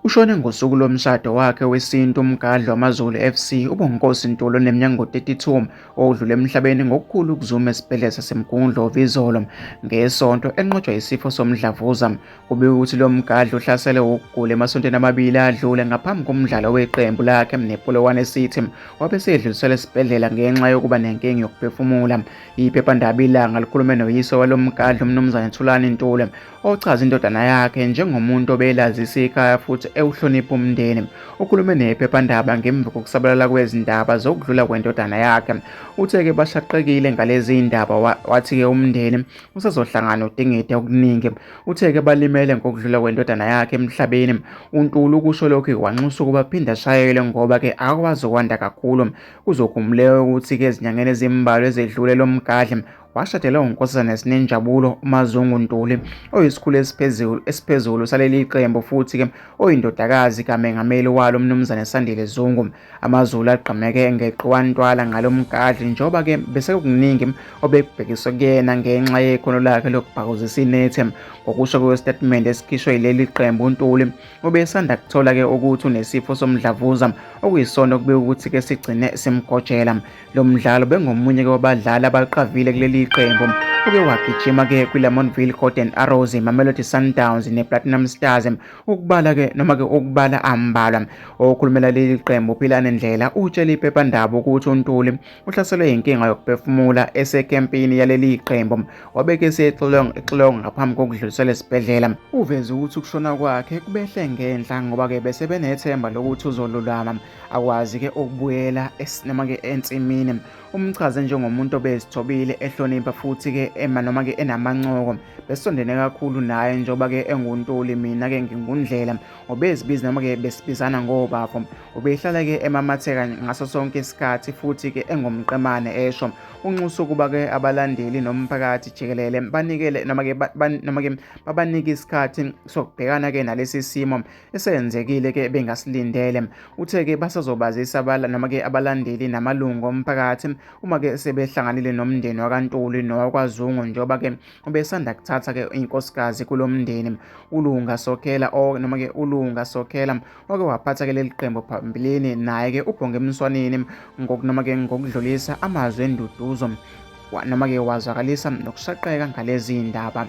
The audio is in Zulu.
Ushone ngosuku lomshado wakhe wesintu umgadli wamaZulu FC uBonginkosi Ntuli oneminyaka engu-32 odlule emhlabeni ngokukhulu ukuzuma esibhedlela saseMgungundlovu izolo ngeSonto enqotshwa yisifo somdlavuza. Kubikwa ukuthi lo mgadli uhlaselwe wukugula emasontweni amabili adlule ngaphambi komdlalo weqembu lakhe nePolokwane City wabe esedluliselwa esibhedlela ngenxa yokuba nenkinga yokuphefumula. Iphephandaba iLanga likhulume noyise walo mgadli uMnumzane Thulani Ntuli ochaza indodana yakhe njengomuntu obelazisa ikhaya futhi ewuhlonipha umndeni. Ukhulume nephephandaba ngemva kokusabalala kwezindaba zokudlula kwendodana yakhe. Uthe-ke bashaqekile ngalezi ndaba wathi-ke umndeni usazohlangana udingide okuningi. Uthe-ke balimele ngokudlula kwendodana yakhe emhlabeni. UNtuli ukusho lokhu wanxusa ukuba aphinde ashayelwe ngoba-ke akakwazi ukwanda kakhulu. Kuzokhumbuleka ukuthi-ke ezinyangeni ezimbalwa ezedlule lo mgadli washadelwa uNkosazana Sinenjabulo uMazungu Ntuli oyisikhulu esiphezulu esiphezulu saleli qembu futhi-ke oyindodakazi kamengameli walo uMnumzane Sandile Zungu. AmaZulu agqameke ngeqiwantwala ngalo mgadli njengoba-ke besekukuningi obekubhekiswe kuyena ngenxa yekhono lakhe lokubhakuzisa inethe. Ngokusho kwesitatimende esikhishwe yileli qembu uNtuli ubesanda kuthola-ke ukuthi unesifo somdlavuza okuyisona okubikwa ukuthi-ke sigcine simgojela. Lo mdlalo bengomunye-ke wabadlali abaqavile kuleli qembu uke wagijima-ke kwiLamontville Golden Arrows, Mamelodi Sundowns nePlatinum Stars ukubala-ke noma-ke ukubala ambalwa. Okhulumela leli qembu uPhilane Ndlela utshele iphephandaba ukuthi uNtuli uhlaselwe yinkinga yokuphefumula esekempini yaleli qembu wabeke esexilonga ngaphambi kokudluliselwa esibhedlela. Uveze ukuthi ukushona kwakhe kubehle ngenhla ngoba-ke bese benethemba lokuthi uzolulama akwazi-ke ukubuyela noma-ke ensimini. Umchaze njengomuntu obezithobile ehlonipha futhi-ke ema noma-ke enamancoko. Besondene kakhulu naye njengoba-ke enguNtuli mina-ke nginguNdlela. Ubezibiza noma-ke besibizana ngobafo. Ubehlala-ke emamatheka ngaso sonke isikhathi futhi-ke engumqemane esho. Unxusa ukuba-ke abalandeli nomphakathi jikelele banikele noma-ke noma-ke babanike isikhathi sokubhekana-ke nalesi simo esenzekile ke bengasilindele. Uthe ke basazobazisa abala noma ke abalandeli namalungu omphakathi uma ke sebehlanganile nomndeni wakaNtuli nowakwaZungu njengoba ke ubesanda kuthatha ke inkosikazi kulomndeni uLunga Sokhela o noma ke uLunga Sokhela oke waphatha ke leli qembu phambilini naye ke ubhonge emswaneni ngokunoma ke ngokudlulisa amazwi enduduzo noma ke wazwakalisa nokushaqeka ngalezi ndaba.